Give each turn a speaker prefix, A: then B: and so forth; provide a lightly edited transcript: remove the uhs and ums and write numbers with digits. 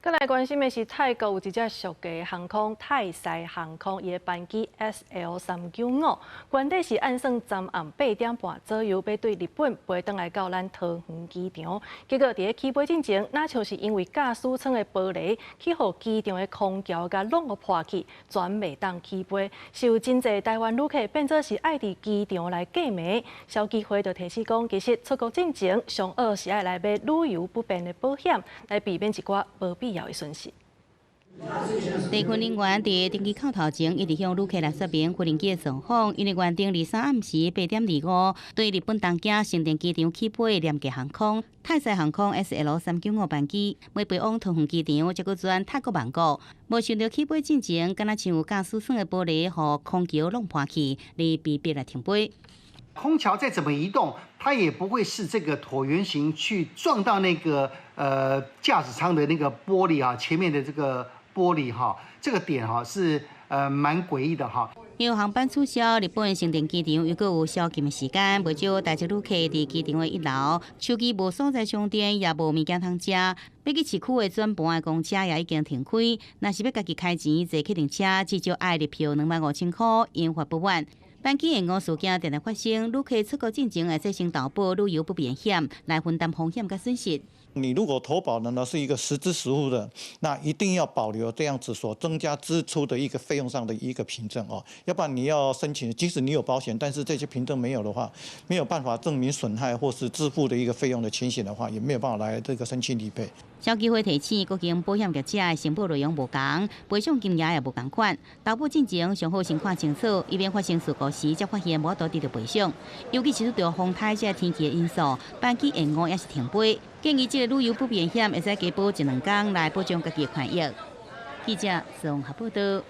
A: 閣來關心的是泰國有一隻俗價航空泰西航空，伊的班機 SL395，原底是按算昨暗8點半左右欲對日本飛轉來到咱桃園機場，結果佇咧起飛進前，若像是因為駕駛艙的玻璃去予機場的空橋共弄予破去，全袂當起飛。是有真濟台灣旅客變做是愛佇機場來過暝。消基會就提醒講，其實出國進前上好是愛來買旅遊不便的保險，來避免一寡無必要的損失。
B: 地勤人員佇登機口頭前一直向旅客來說明飛行機的狀況，因為原定23暗時8點25對日本東京成田機場起飛的廉價航空泰西航空 SL395班機，欲飛往桃園機場，才閣轉泰國曼谷，無想著起飛進前，敢若像有駕駛艙的玻璃予空橋弄破去，而被迫來停飛。
C: 空橋再怎麼移動，它也不會是這個橢圓形去撞到那個駕駛艙的那個玻璃啊，前面的這個玻璃哈，這個點哈是蠻詭異的哈。
B: 因為航班取消，日本成田機場又閣有宵禁的時間，不少台籍旅客佇機場的一樓，手機無所在充電，也無物件通食，欲去市區的轉盤的公車也已經停開。若是欲家己開錢坐客運車，至少愛入票25,000箍，引發不滿。班機延誤事件定定發生，旅客出國進前會使先投保旅遊不便險，來分擔風險佮損失。
D: 你如果投保的呢是一個實支實付的，那一定要保留這樣子所增加支出的一個費用上的一個憑證哦，要不然你要申請，即使你有保險，但是這些憑證沒有的話，沒有辦法證明損害或是支付的一個費用的情形的話，也沒有辦法來這個申請理賠。
B: 消基會提醒，各間保險業者的承保內容無仝，賠償金額也無仝款。投保進前上好先看清楚，以免發生事故時才發現無法度得著賠償。尤其是拄著風颱這天氣的因素，班機延誤抑是停飛，建議這個旅遊不便險會使加保一兩工來保障家己的權益。記者綜合報道。